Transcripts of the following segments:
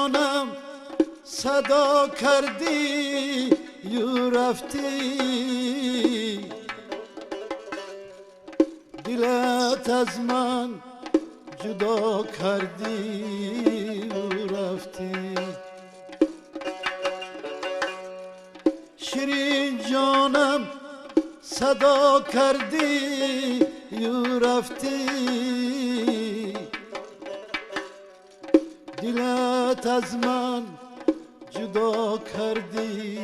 جانم صدا کردی و رفتی، دلت از من جدا کردی و رفتی. شیرین جانم صدا کردی و رفتی، دلت از من جدا کردی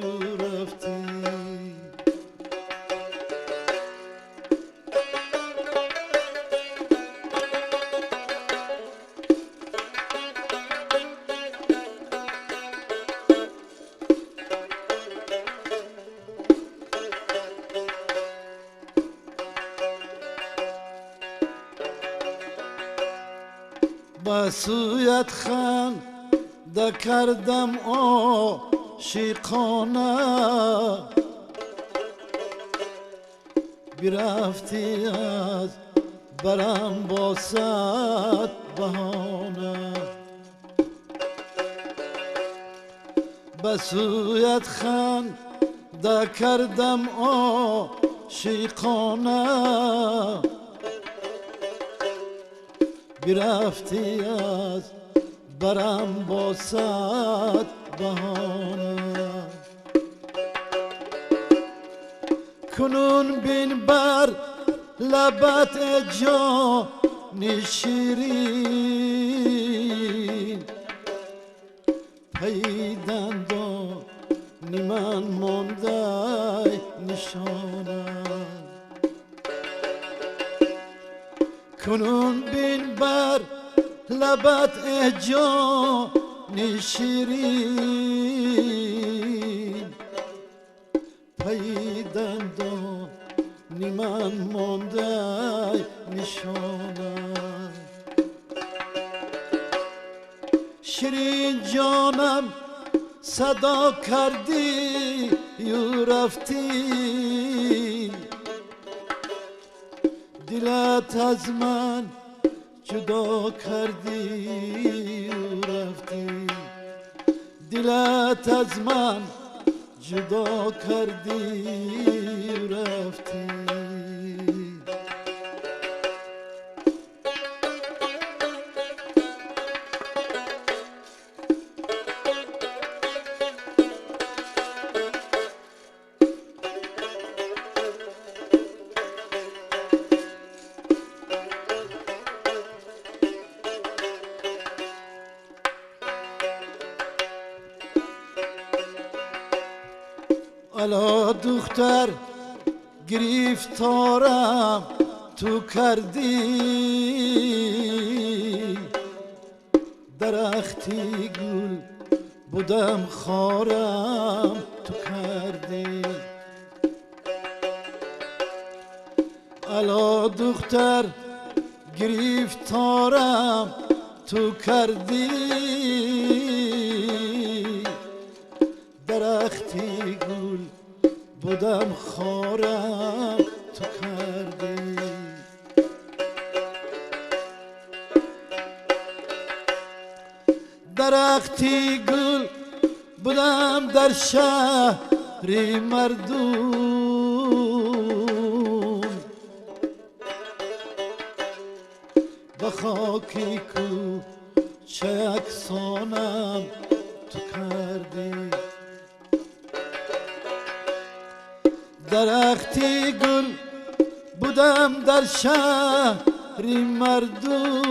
و رفتی. به سویت خنده کردم عاشقانه، برفتی از برم با صد بهانه. به سویت خنده کردم عاشقانه، برفتی از برم با صد بهانه. کنون بین بر لبت جان شیرین، پی دندان من مانده نشانه. کنون بین بر لبت جان شیرین، پی دندان من مانده نشانه. شیرین جانم صدا کردی و رفتی، دلت از من جدا کردی و رفتی. دلت از من جدا کردی و رفتی. الا دختر گرفتارم تو کردی، درختی گل بودم خارم تو کردی. الا دختر گرفتارم تو کردی، درختی گل بودم خارم تو کردی. درختی گل بودم در شهر مردم، به خاکی کوچه یکسانم تو کردی. درختی گل بودم در شهر مردم،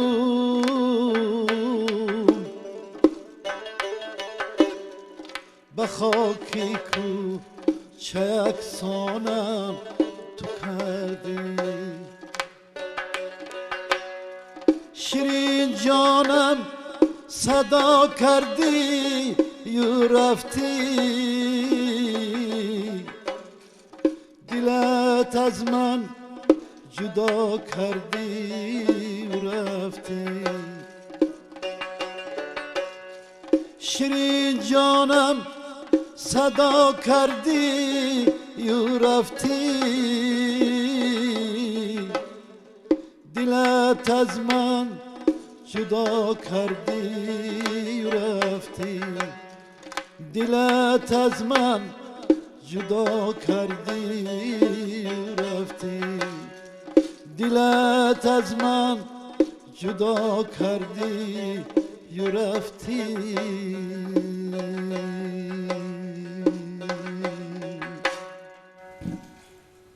به خاکی کوچه یکسانم تو کردی. شیرین جانم صدا کردی و رفتی، دلت از من جدا کردی و رفتی. شیرین جانم صدا کردی و رفتی، دلت از من جدا کردی و رفتی، دلت از من جدا کردی و رفتی، دلت از من جدا کردی و رفتی.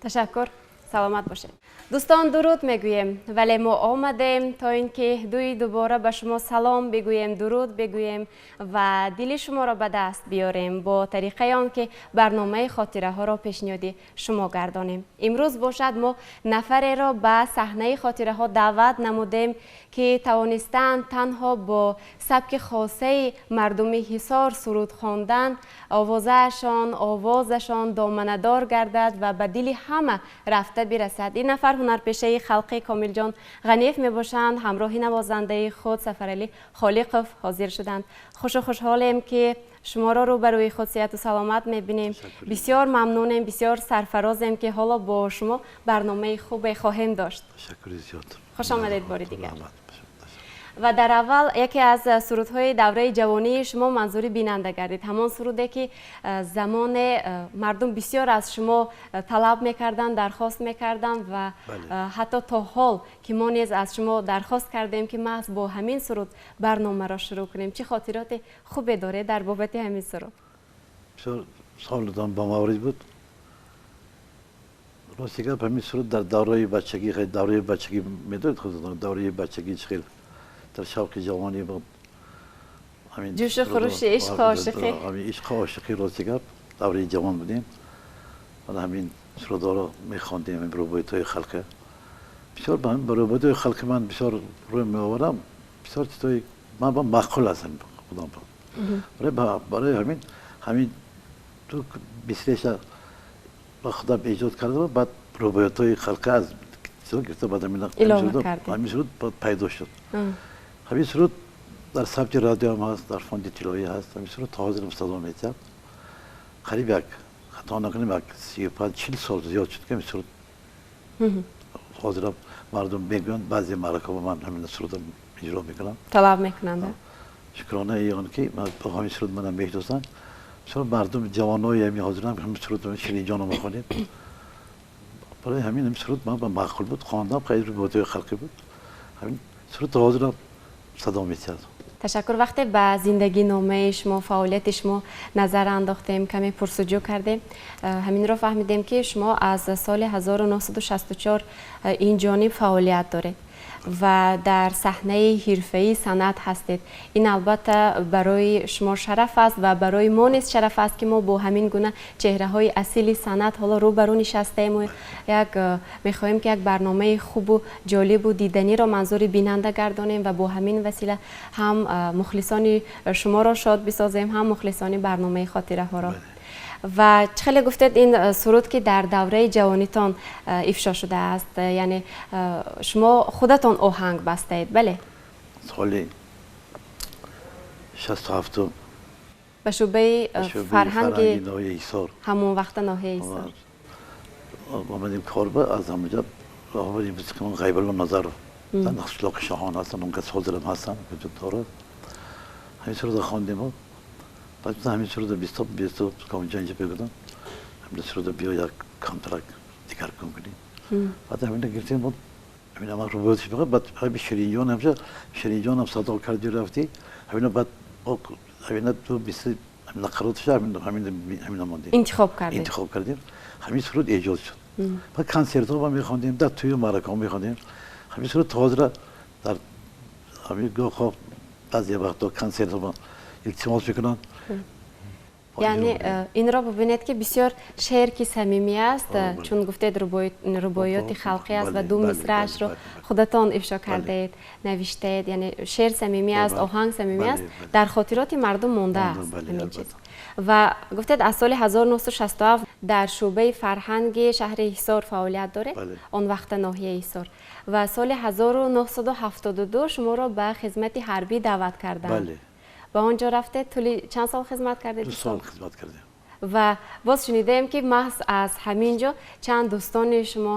تشکر، سلامت باشید. دوستان درود میگوییم، ولی ما آمدیم تا اینکه دوی دوباره به شما سلام بگوییم، درود بگوییم و دل شما را به دست بیاریم با طریقه آن که برنامه خاطره ها را پیشنهادی شما گردانیم. امروز باشد ما نفری را به صحنه خاطره ها دعوت نمودیم که توانستند تنها با سبک خاصه مردم حصار سرود خواندن آوازشان دامنه‌دار گردد و به دل همه رفته برسد. این نفر هنرپیشه خلقی کامیل جان غنیف می باشند. همراه نوازنده خود سفرعلی خالقов حاضر شدند. خوش و خوشحالیم که شما را روبروی خود صحت و سلامت میبینیم. بسیار ممنونیم، بسیار سرفرازیم که حالا با شما برنامه خوب خواهیم داشت. تشکر زیاد. خوش آمدید بار دیگر. و در اول یکی از سرودهای دوره جوانی شما منظور بیننده گردید، همان سروده که زمان مردم بسیار از شما طلب میکردند، درخواست میکردند و حتی تا حال که ما نیز از شما درخواست کردیم که محض با همین سرود برنامه را شروع کنیم. چه خاطرات خوبی داره در بابت همین سرود؟ بسیار سوالتان با مورد بود. راستی گپ همین سرود در دوره بچگی، خیلی دوره بچگی میدونید خودتان، دوره بچگی خیلی در شوق جوانی بود، همین جوش و خروش عشق و عاشقی، همین عشق و عاشقی. راستی گپ دوره جوان بودیم و همین سرودها رو میخواندیم، همین رباعیت‌های خلقه. بسیار به همین رباعیت‌های خلق من بسیار روی میآورم، بسیار چیزای من با معقول هستم خودم. برای همین تو بسیارش با خودم ایجاد کردم، بعد رباعیت‌های خلقه از چیزا گرفته، بعد همین سرود پیدا شد. همین سرود در ثبت رادیو هم هست، در فوند طلایی هست. همین سرود تا حاضر صدا می‌دهد. قریب یک خطا نکنیم یک 35-40 سال زیاد شد که همین سرود حاضر مردم میگویند. بعضی معرکه با من همین سرود اجرا میکنم، طلب میکنند. شکرانه ایان که با همین سرود منم میشناسند. بسیار مردم جوانای همین حاضر هم همین سرود شیرین جان میخوانیم. برای همین سرود من به معقول بود، خواندم، خیلی رباعیت‌های خلقی بود. همین سرود تا حاضر صدا می‌دهد. تشکر. وقتی به زندگی نامه شما، فعالیت شما نظر انداختیم، کمی پرسجو کردیم، همین رو فهمیدیم که شما از سال 1964 این جانب فعالیت دارید و در صحنه حرفه‌ای صنعت هستید. این البته برای شما شرف است و برای ما نیز شرف است که ما با همین گونه چهره های اصیل صنعت حالا روبرو نشستیم و یک میخواهیم که یک برنامه خوب و جالب و دیدنی را منظور بیننده گردانیم و با همین وسیله هم مخلصان شما را شاد بسازیم، هم مخلصان برنامه خاطره ها را. و خیلی گفتید این سرود که در دوره جوانیتان افشا شده است، یعنی شما خودتان آهنگ بستید؟ بله. سال 67 به شعبه فرهنگ ناحیه حصار، همون وقت ناحیه حصار آمدیم کار به از همونجا آمدیم غیب الله نظر در اخلاق شاهان هستن، اون کس حاضرم هستن وجود دارد. همین سرود خواندیم. بعد همین سرود 20 کامجا اینجا بگودم، همین سرود بیا یک کانترک دیگر کن کنیم. بعد همین گرفتیم بود، همین هم رو بودش بخواد. بعد همین شیرین جان همشه، شیرین جان هم صدا کردی رفتی، همین بعد همین تو 20 همین قرارش همین ماندیم. انتخاب کردیم. انتخاب کردیم. همین سرود ایجاد شد. بعد کنسرت ها میخواندیم، در توی معرکه میخواندیم. همین سرود تا حاضر در همین گاه بعضی وقتا کنسرت ها التماس میکنن. یعنی این را ببینید که بسیار شعر که صمیمی است، چون گفتید رباعیات خلقی است و دو مصرعش را خودتان افشا کردید، نوشتید، یعنی شعر صمیمی است، آهنگ صمیمی است، در خاطرات مردم مانده است همین چیز. و گفتید از سال 1967 در شعبه فرهنگ شهر حصار فعالیت دارید، آن وقت ناحیه حصار، و سال 1972 شما را به خدمت حربی دعوت کردند. بله. به آنجا رفته، طولی چند سال خدمت کردید؟ 2 سال خدمت کردیم. Ва боз шунидаем, ки маҳз аз ҳамин ҷо чанд дӯстони шумо,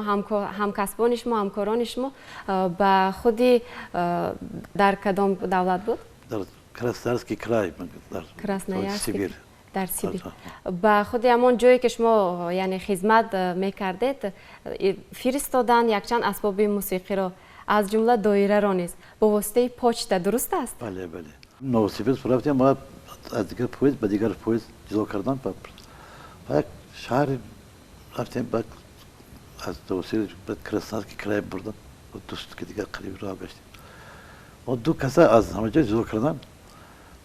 ҳамкасбони шумо, ҳамкорони шумо ба худи дар кадом давлат буд? Дар Красноярский край, дар Красноярск, дар Сибир. Ба худи ҳамон ҷое, ки шумо, яъне, хизмат мекардед, фиристоданд якчанд асбоби мусиқиро, аз ҷумла доираро низ бо воситаи почта, дуруст аст? Бале, бале. Новосибирск рафтем, ма аз дигар поезд ба дигар поезд ҷудо кардан, ба як шаҳр рафтем, ба аз Новосибирск ба Красноярский край бурдан. Дӯст ки дигар қариб роҳ гаштем. Мо ду каса аз ҳама ҷой ҷудо кардан.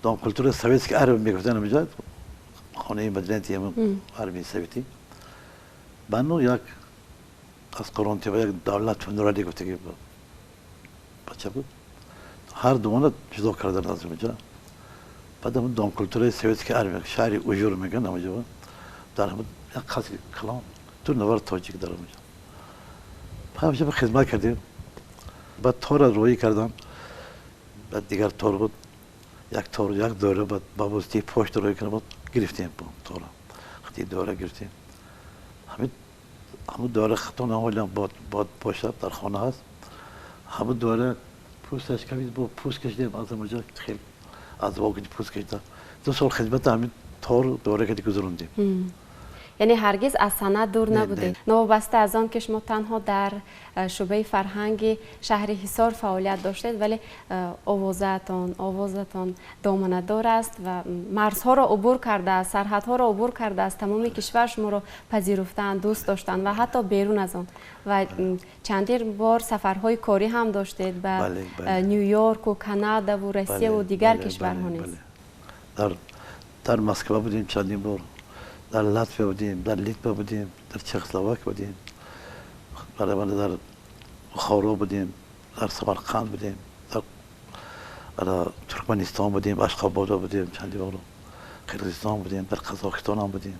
Дом культура советский армия мегуфтан ҳамаҷо, хонаи маданияти армияи советӣ. Бану як аз Қурғонтеппа як Давлат Нуралӣ гуфтаги бача буд. Ҳар думона ҷудо кардан аз ҳамаҷо. Баъд ҳамун дом культураи советский армия, шаҳри Ужур мегӯянд ҳамаҷо, дар ҳамун як қасри калон ду нафар тоҷик дар ҳамаҷо. Ҳамаҷо хизмат кардем. Баъд тора роҳӣ кардам. Баъд дигар тор буд. Як тор, як доира баъд ба воситаи почта роҳӣ кардам, гирифтем тора. Хати доира гирифтем. Ҳамин ҳамун доира хатон ҳолиам бод бошад, дар хона ҳаст. Ҳамун доира пӯсташ ками бо пӯст кашидем аз ҳамаҷо, хеле аз воқеи пӯст кашида. 2 сол хизмати ҳамин тор доира кади гузарондем. Яъне ҳаргиз аз санъат дур набудед, новобаста аз он ки шумо танҳо дар шӯъбаи фарҳанги шаҳри Ҳисор фаъолият доштед, вале овозатон доманадор аст ва марзҳоро убур кардааст, сарҳадҳоро убур кардааст. Тамоми кишвар шуморо пазируфтаанд, дӯст доштанд ва ҳатто берун аз он. Ва чандин бор сафарҳои корӣ ҳам доштед ба Ню Йорку, Канадаву Россияву дигар кишварҳо низ. Дар Москва будем чандин бор, дар Латвия будем, дар Литва будем, дар Чехословакия будем, дар Бухоро будем, дар Самарқанд будем, дар Туркманистон будем, Ашхободо будем чандин бор, Қирғизистон будем, дар Қазоқистон ҳам будем.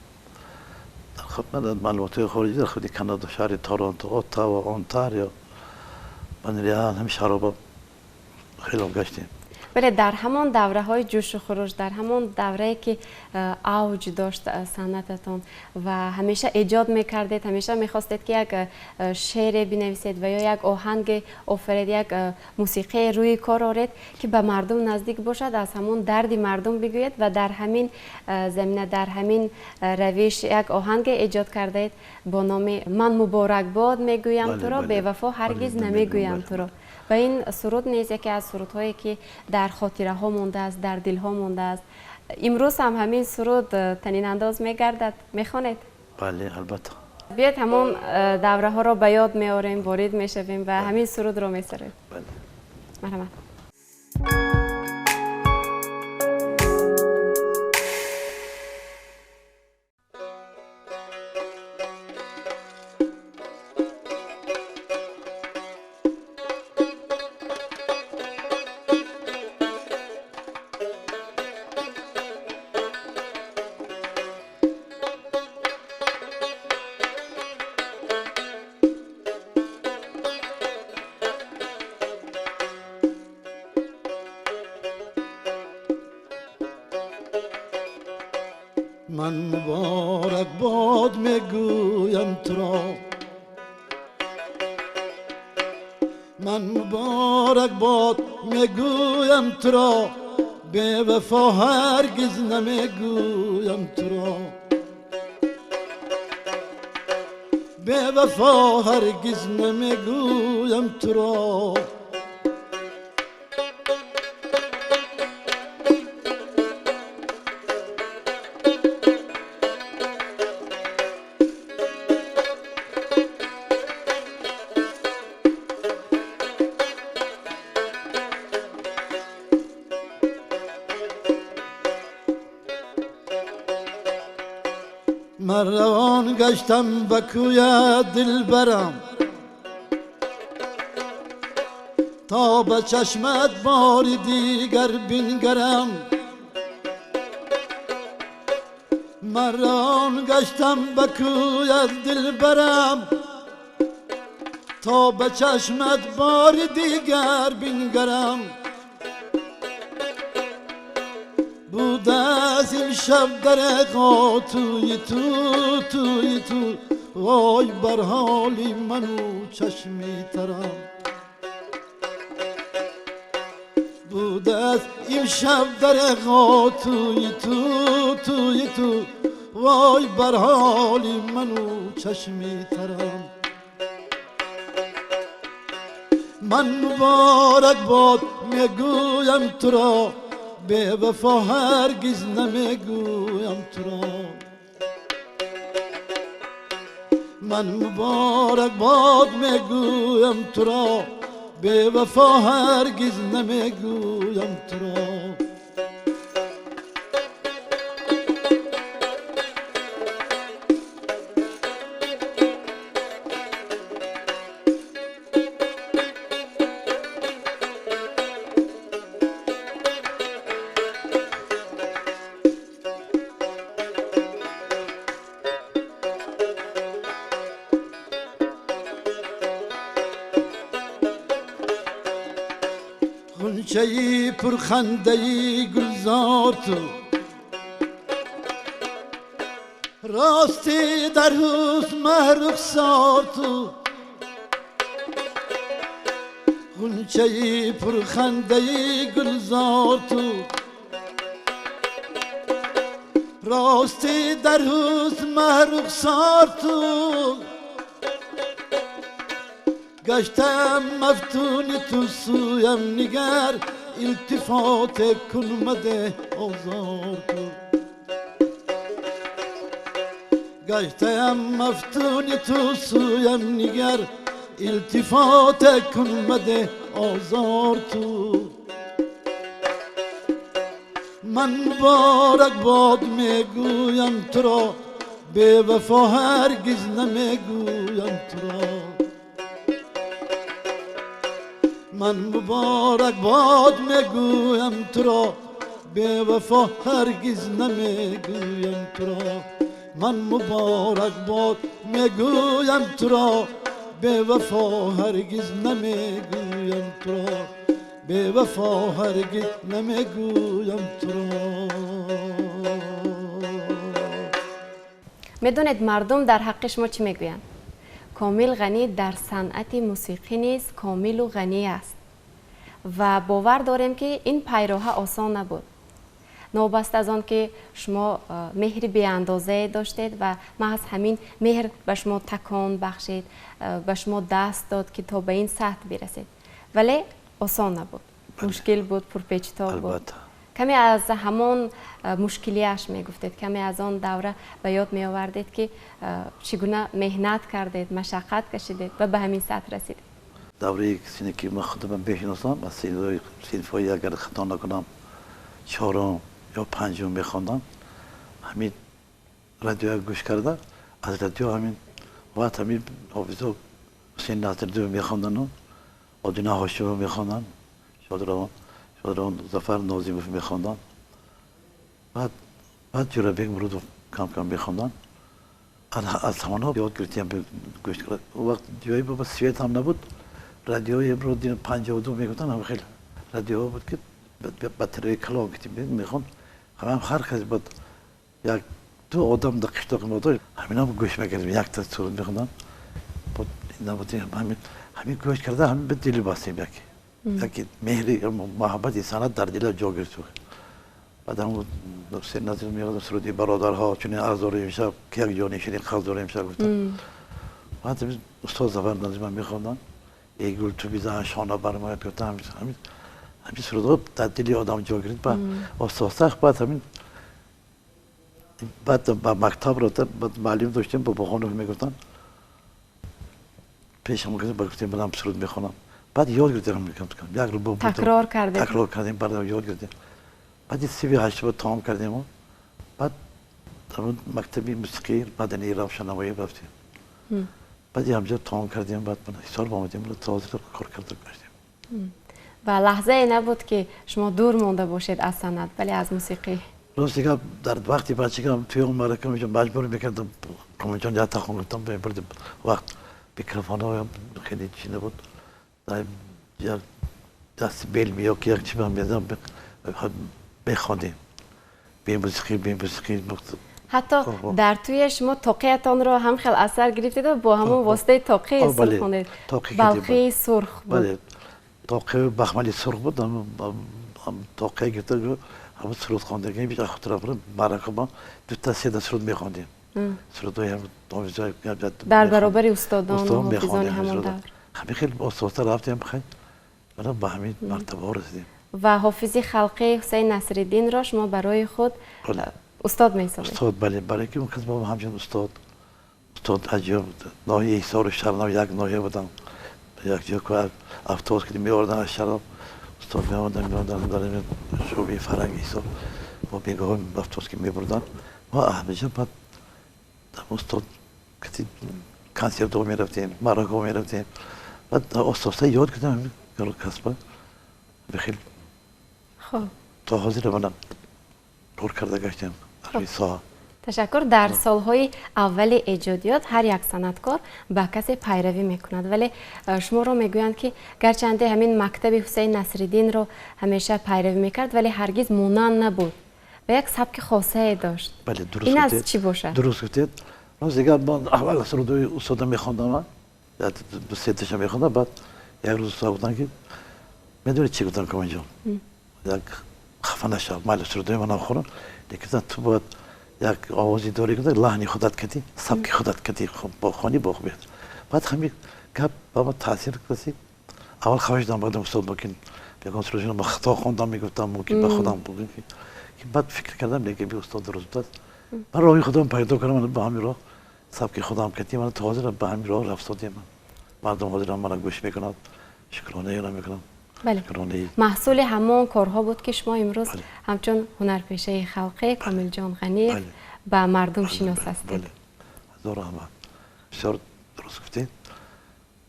Дар маълумотҳои хориҷӣ, дар худи Канада, шаҳри Торонто, Оттава, Онтарио, Монреал, ҳамин шаҳрҳо хеле гаштем. Бале, дар ҳамон давраҳои ҷӯшу хуруш, дар ҳамон даврае, ки авҷ дошт санъататон ва ҳамеша эҷод мекардед, ҳамеша мехостед, ки як шеъре бинависед ва ё як оҳанге офаред, як мусиқие рӯи кор оред, ки ба мардум наздик бошад, аз ҳамон дарди мардум бигӯед, ва дар ҳамин замина, дар ҳамин равиш як оҳанге эҷод кардаед бо номи «Ман муборакбод мегӯям туро, бевафо ҳаргиз намегӯям туро». Ва ин суруд низ яке аз сурудҳое, ки дар хотираҳо мондааст, дар дилҳо мондааст. Имрӯз ҳам ҳамин суруд танинандоз мегардад. Мехонед? Бале, албатта. Биёед, ҳамон давраҳоро ба ёд меорем, ворид мешавем ва ҳамин сурудро месароем. Марҳамат. Ман муборакбод мегӯям туро, ман муборакбод мегӯям туро, бевафо ҳаргиз намегӯям туро, бевафо ҳаргиз намегӯям туро. Ман равон гаштам ба кӯя дилбарам, то ба чашмат бори дигар бингарам. Ман равон гаштам ба кӯя дилбарам, то ба чашмат бори дигар бингарам. بود از امشب در توی تو توی تو وای بر حالی منو چشمی ترم بود از امشب در توی تو توی تو وای بر حالی منو چشمی ترم من مبارک باد میگویم تو را به وفا هرگز نمیگویم تو را من مبارک باد میگویم تو را به وفا هرگز نمیگویم تو را غنچه‌ای پرخنده‌ای گلزار تو راستی در حسن مه رخسار تو غنچه‌ای پرخنده‌ای گلزار تو راستی در حسن مه رخسار تو گشتم مفتون تو سویم نگر التفات کن مده آزار تو گشتم مفتون تو سویم نگر التفات کن مده آزار تو من مبارک باد میگویم تو را به وفا هرگز نمیگویم تو را من مبارک باد میگویم تو را به وفا هرگز نمیگویم تو را من مبارک باد میگویم تو را به وفا هرگز نمیگویم تو را به وفا هرگز نمیگویم تو را. میدونید مردم در حق شما چی میگویند؟ کامل غنی در صنعت موسیقی نیز کامل و غنی است و باور داریم که این پیراهه آسان نبود. نوبست از آن که شما مهر بی اندازه داشتید و محض همین مهر به شما تکان بخشید، به شما دست داد که تا به این سطح برسید، ولی آسان نبود، مشکل بود، پرپیچ‌تاب بود. کمی از همان مشکلیش میگفتید، کمی از آن دوره به یاد می آوردید که چگونه مهنت کردید، مشقت کشیدید و به همین سطح رسیدید. دوره سینه که من خودم بشناسم از صنف‌های اگر خطا نکنم چهارم یا پنجم میخواندم، همین رادیو گوش کرده، از رادیو همین وقت همین حافظ حسین ناصرالدین میخواندن و آدینه هاشمی میخواندن، شادروان ظفر ناظمов میخواندن، بعد جورابек مرودов کم کم میخواندن. از همانها یاد گرفتیم گوش کرد. اون وقت جایی بابا سویت هم نبود، رادیوی امروز 52 میگفتن، هم خیلی رادیو بود که بطری کلان که میخوند، هم هر کس بود یک دو آدم در قشلاق ما داشت، همین هم گوش میکردیم، یک تا سرود میخوندن بود، همین گوش کرده همین به دل بستیم، یکی مهری محبت صنعت در دل جا گرفت. بعد هم حسین نظیر میگفت سرودی برادرها چون عرض امشب که یک جانشین قرض داریم امشب گفتن. بعد استاد ظفر ناظم میخوندن ای گل تو بیزن شانه بر ما گفتن، همین سرودها در دل آدم جا گرفت. بعد آساسا بعد همین بعد با مکتب رو بعد معلم داشتیم با خانم میگفتن پیشم گفتیم برم سرود میخونم، بعد یاد گرفتم یک رو تکرار کردیم، تکرار کردیم، بعد یاد گرفتیم. بعد 38 بود تمام کردیم و بعد در مکتبی موسیقی مدنی روشن‌نمایی رفتیم. بعد همجا تمام کردیم، بعد حساب آمدیم و تازه کار کرده گشتیم. و لحظه نبود که شما دور مانده باشید از صنعت، ولی از موسیقی. راست دیگه در وقتی بچگی توی اون مرکز میشم مجبور میکردم کامنجان یه تا خوندم بردم وقت میکروفون ها خیلی چی نبود، دست بیل میاد که یک چی من میدم بخوانیم. Бемусиқӣ, бемусиқӣ. Ҳатто дар тӯи шумо тоқиятонро ҳам хел асар гирифтеду бо ҳамон воситаи тоқи сурх хондед. Балхии сурх буд. Бале, тоқи бахмали сурх буд, тоқия гирифта ҳамон суруд хондагӣ бич хотира барака мо дута сета суруд мехондем. Сурудҳои дар баробари устодон ҳофизони ҳамон давр. Ҳамин хел оста рафтем, хел ба ҳамин мартабаҳо расидем. Ва ҳофизи халқи Ҳусайн Насриддинро шумо барои худ устод меҳисобед? Устод, бале, барои ки он кас бо ҳамчун устод, устод аҷиб, ноҳияи Ҳисору Шарнав як ноҳия будам. Як ҷо автобус ки меовардан аз Шарнав, устод меомадан, меомадан дар шӯъбаи фарҳанги Ҳисор, бо бегоҳ автобус ки мебурдан. Мо ҳамеша баъд устод кати консертҳо мерафтем, маъракаҳо мерафтем. Баъд оста-оста ёд кардам ҳамин касба. Бехел то ҳозир манам кор карда гаштем дар ин соҳа. Ташаккур. Дар солҳои аввали эҷодиёт ҳар як санъаткор ба касе пайравӣ мекунад, вале шуморо мегӯянд ки гарчанде ҳамин мактаби Ҳусайн Насриддинро ҳамеша пайравӣ мекард, вале ҳаргиз монанд набуд ва як сабки хосае дошт. Бале, дуруст. Ин аз чӣ бошад? Дуруст гуфтед. Рост дигар ман аввал сурудҳои устода мехондам, ду сеташа мехондам, баъд як рӯз устод гуфтанд ки медонед чӣ гуфтам, Комилҷон, як хафа нашав, майли сурудҳои манам хонам, лекин ту бояд як овозе дорӣ, ки лаҳни худат кардӣ, сабки худат кардӣ, хонӣ бо хубият. Баъд ҳамин гап ба ман таъсир расид. Аввал хафа шудам, баъдам устод мумкин ягон сурудшон ба хато хондам, мегуфтам мумкин ба худам, баъд фикр кардам, лекин би устод дуруст будааст. Ман роҳи худам пайдо кардам, ба ҳамин роҳ сабки худам кардем, ман то ҳозир ба ҳамин роҳ рафтодем. Мардум ҳозир мана гӯш мекунад, шукронаи мекунам. Бале, маҳсули ҳамон корҳо буд ки шумо имрӯз ҳамчун ҳунарпешаи халқӣ Комилҷон Ғаниев ба мардум шинос ҳастед. Ҳазор раҳмат, бисёр дуруст гуфтед.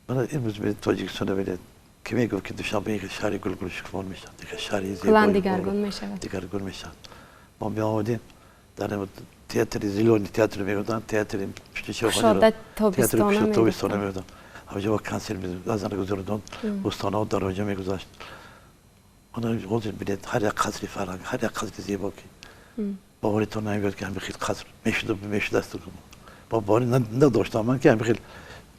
Мана имрӯз Тоҷикистон бинед, ки мегуфт ки Душанбе шаҳри гулгулшукуфон мешавад, дигар шаҳри зебои дигаргун мешавад, дигаргун мешавад. Мо меомадем дар театри Зелёный театр мегуфтанд, театри тобистона мегуфтанд. Ҳамҷо консерт аз гузарондон, бӯстонаҳо дар онҷо мегузашт. Ҳозир бинед, ҳар як қасри фарҳанг, ҳар як қасри зебо ки боваритон намеояд ки ҳамин хел қаср мешудааст. Бо боварӣ надоштам ман ки ҳамин хел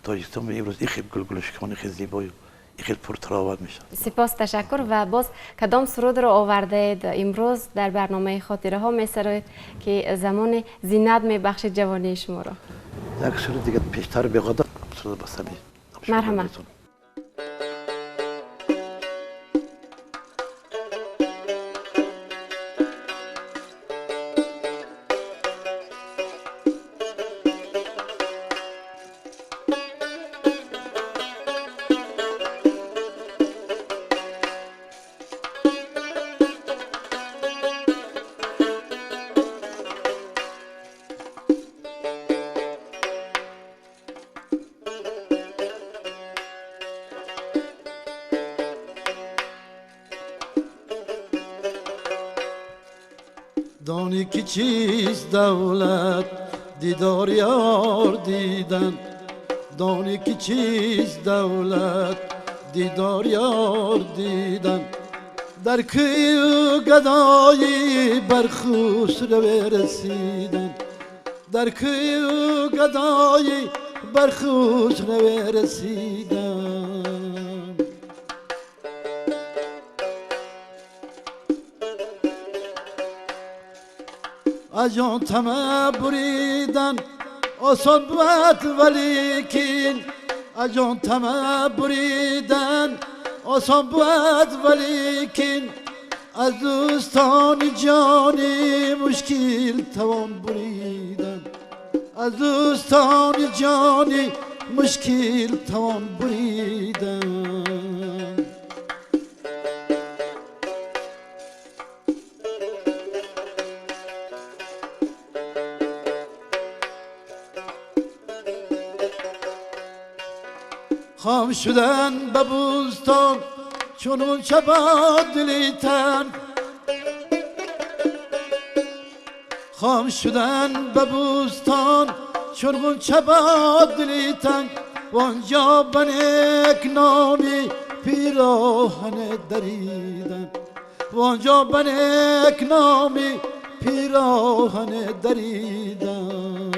Тоҷикистон имрӯз ин хел гулгулшукуфон, ин хел зебою, ин хел пуртароват мешавад. Сипос, ташаккур. Ва боз кадом сурудро овардаед имрӯз дар барномаи хотираҳо месароед ки замони зинат мебахшид ҷавонии шуморо? Як суруд дигар пештар мехондам, суруд ба сами. Марҳамат. دانی که چیست دولت دیدار یار دیدن، دانی که چیست دولت دیدار یار دیدن، در کوی و گدایی بر خسرو رسیدن، در کوی و گدایی بر خسرو رسیدن. از جان طمع بریدن آسان بود ولیکن، از جان طمع بریدن آسان بود ولیکن، از دوستان جانی مشکل توان بریدن، از دوستان جانی مشکل توان بریدن. خام شدن به بوستان چون اون شبا دلی تن، خام شدن به بوستان چون اون شبا دلی تن، وانجا بنک نامی پیراهن دریدن، وانجا بنک نامی پیراهن دریدن.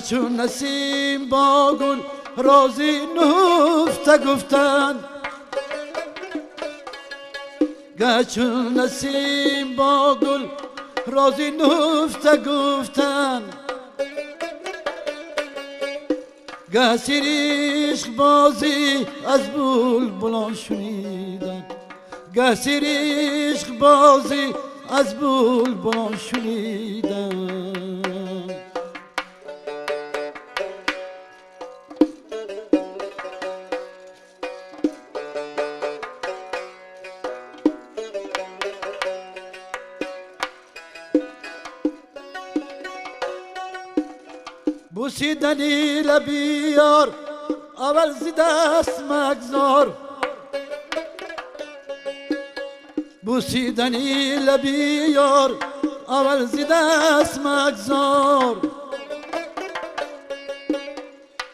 چون نسیم با گل رازی نهفته گفتن، چون نسیم با گل رازی نهفته گفتن، گه سیر عشق بازی از بلبلان شنیدن، گه سیر عشق بازی از بلبلان شنیدن. بوسیدنی لبیار اول ز دست مگذار، بوسیدنی لبیار اول ز دست مگذار،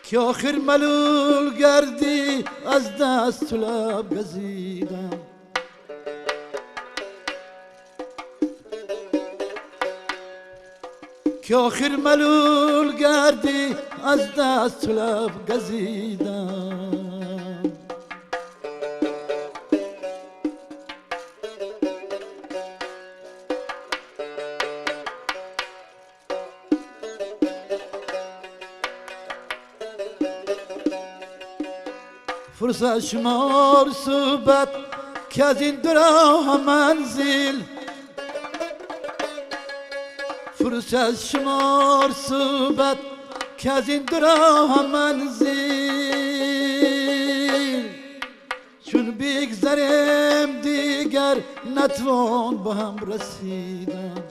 که آخر ملول گردی از دست لب گزیدم. که آخر ملول گردی از دست لب گزیدم. فرصت شمار صحبت که از این دراه منزل، فرصت شمار صحبت که از این دراه منزل، چون بگذرم دیگر نتوان با هم رسیدن،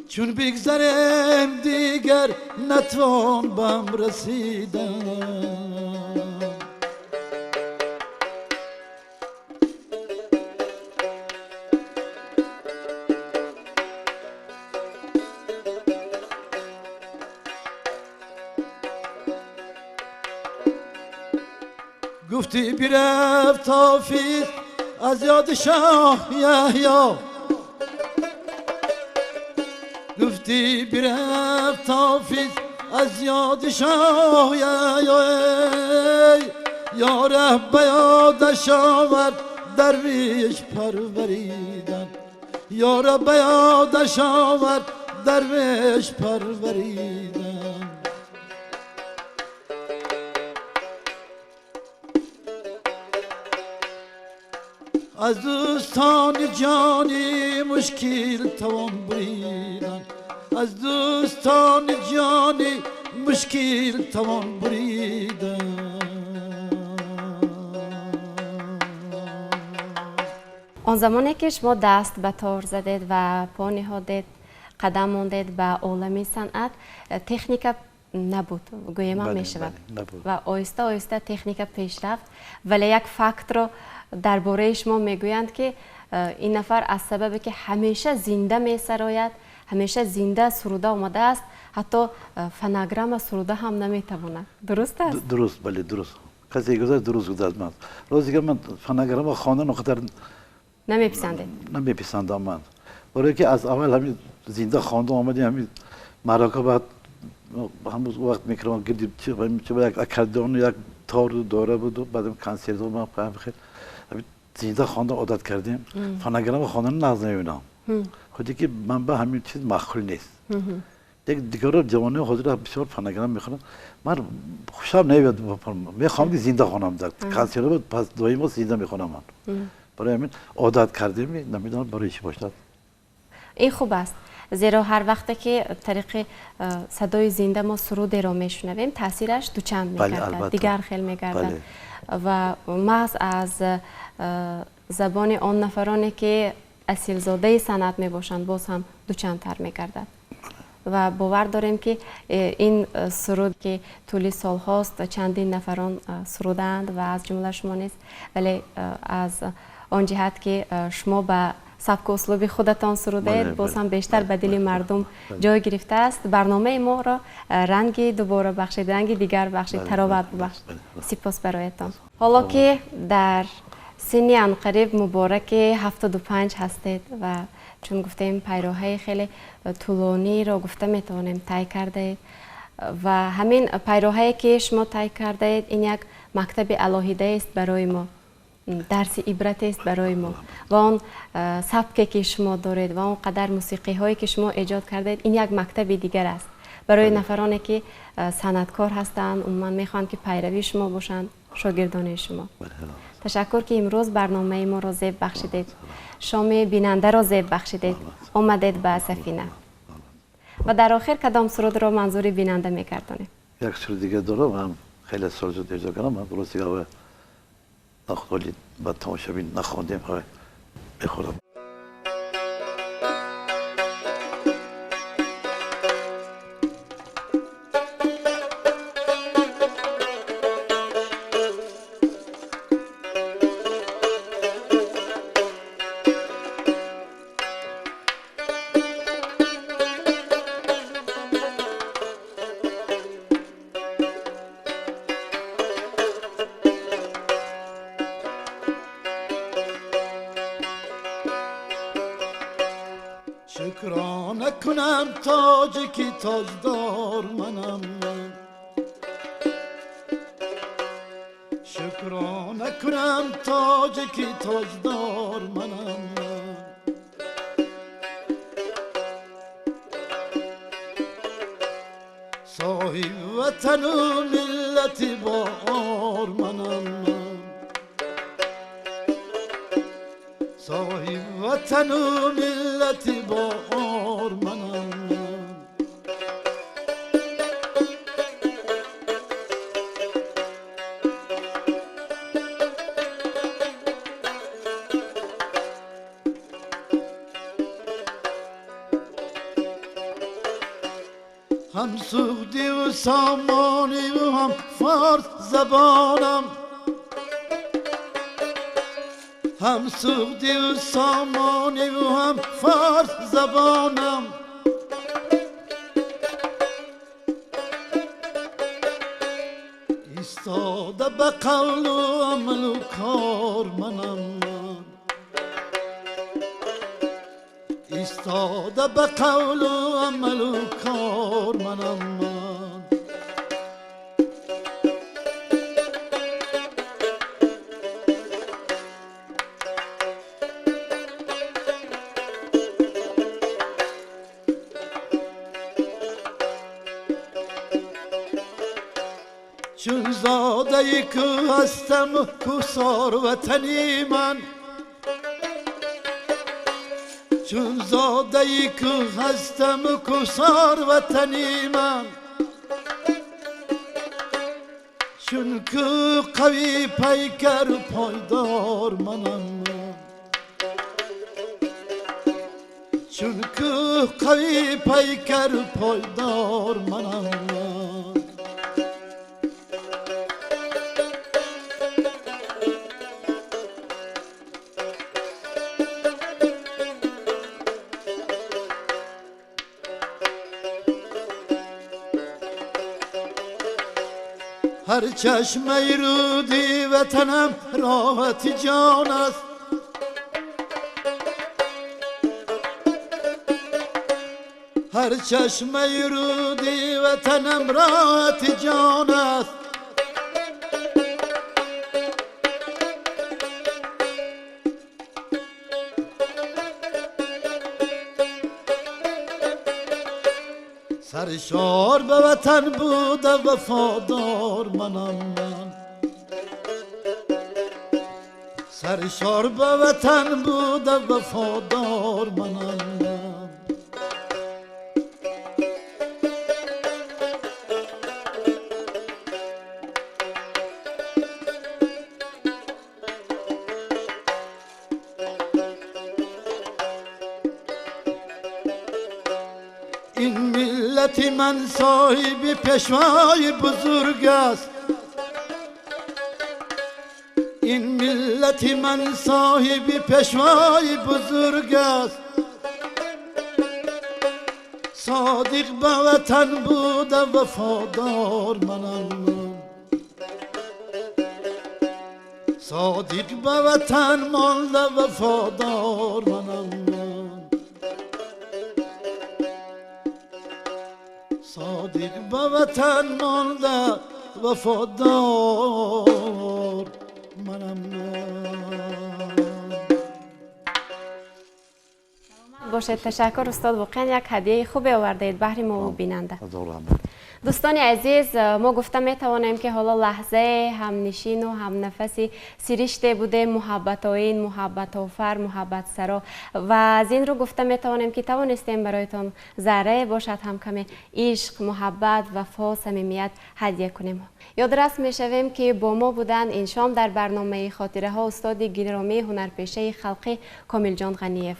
چون بگذرم دیگر نتوان با هم رسیدن. گفتی برفت حافظ از یاد شاه یحیی، گفتی برفت حافظ از یاد شاه یحیی، یا رب به یادش آورد درویش پروریدن، یا رب به یادش آورد درویش پروریدن. از دوستان جانی مشکل توان بریدن، از دوستان جانی مشکل توان بریدن. آن زمانی که شما دست به تار زدید و پا نهادید، قدم ماندید به عالم صنعت، تکنیک نبود، گویم هم می شود و آهسته آهسته تکنیک پیش رفت. ولی یک فکت رو درباره شما میگویند که این نفر از سبب که همیشه زنده می سراید، همیشه زنده سروده آمده است، حتی فناگرام سروده هم نمیتواند. درست است؟ درست، بله درست. کسی گذاشت درست گذاشت. من روزی که من فناگرام خواندن قدر نمیپسندید. نمیپسندم من. برای که از اول همین زنده خوانده آمدیم، همین معرکه بعد همون وقت میکردم گردیم چه یک اکاردئون یک تار دوره بود و بعدم کنسرت ما خیلی زنده خواندن عادت کردیم. فناگرام خواندن ناز نمیبینم. خودی که من به همین چیز معقول نیست. دیگر جوانی حضور بسیار فناگرام میخوانم، من خوشم نمیاد، میخوام که زنده خوانم. در کنسرت بود پس دائما زنده میخوانم من. برای همین عادت کردیم، نمیدونم برای چی باشد. این خوب است، زیرا هر وقت که طریق صدای زنده ما سرود را میشنویم تاثیرش دوچند میگردد، دیگر خیلی میگردد. و محض از زبان آن نفرانی که асилзодаи санъат мебошанд, боз ҳам дучандтар мегардад. Ва бовар дорем, ки ин суруд, ки тӯли солҳост чандин нафарон сурудаанд ва аз ҷумла шумо низ, вале аз он ҷиҳат, ки шумо ба сабку услуби худатон сурудаед, боз ҳам бештар ба дили мардум ҷой гирифтааст. Барномаи моро ранги дубора бахшид, ранги дигар бахшид, тароват бахшид. Сипос бароятон. Ҳоло ки дар синни анқариб мубораки 75 ҳастед ва чун гуфтем, пайроҳаи хеле тӯлониро гуфта метавонем тай кардаед ва ҳамин пайроҳае, ки шумо тай кардаед, ин як мактаби алоҳидаест барои мо, дарси ибратест барои мо ва он сабке, ки шумо доред ва он қадар мусиқиҳое, ки шумо эҷод кардаед, ин як мактаби дигар аст барои нафароне, ки санъаткор ҳастанд, умуман мехоҳанд, ки пайрави шумо бошанд, шогирдони шумо. Ташаккур, ки имрӯз барномаи моро зеб бахшидед, шоми бинандаро зеб бахшидед, омадед ба Сафина. Ва дар охир кадом сурудро манзури бинанда мегардонем? Як суруд дига дорам, ҳам хеле сол зуд эҷод кардам, ман рости гап ба тамошобин нахондем, мехонам. شکرانه کنم تاجکی تاجدار منم من، شکرانه کنم تاجکی تاجدار منم من. صاحب وطن و ملت بار منم من، صاحب وطن و ملت بار منم من. هم سغدی و سامانی و هم فارس زبانم، هم سغدی و سامانی و هم فارس زبانم. ایستاده به قول و عمل و کار منم من، ایستاده به قول و عمل و کار منم من. چون زاده که هستم کوسار وطنی من، چون زاده که هستم کوسار وطنی من، چون که قوی پیکر پایدار منم من، چون که قوی پیکر پایدار منم من. هر چشمه رودی وطنم راحت جان است، هر چشمه رودی وطنم راحت جان است. سرشار به وطن بوده وفادار منم من، سرشار به وطن بوده وفادار منم من. Ин миллати ман соҳиби пешвои бузург аст. Ин миллати ман соҳиби пешвои бузург аст. Содиқ ба ватан буда вафодор манам ман. Содиқ ба ватан монда вафодор манам ман. Содиқ ба ватан монда вафодор манам ман. Бошед, ташаккур устод, воқеан як ҳадияи хубе овардаед баҳри мо бинанда. Дӯстони азиз, мо гуфта метавонем ки ҳоло лаҳзаи ҳамнишину ҳамнафаси сириште будем, муҳаббатоин, муҳаббатофар, муҳаббатсаро, ва аз ин рӯ гуфта метавонем ки тавонистем бароятон заррае бошад ҳам каме ишқ, муҳаббат, вафо, самимият ҳадия кунем. Ёдрас мешавем ки бо мо буданд ин шом дар барномаи хотираҳо устоди гиромии ҳунарпешаи халқӣ Комилҷон Ғаниев.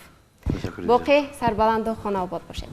Боқӣ сарбаланду хонаобод бошед.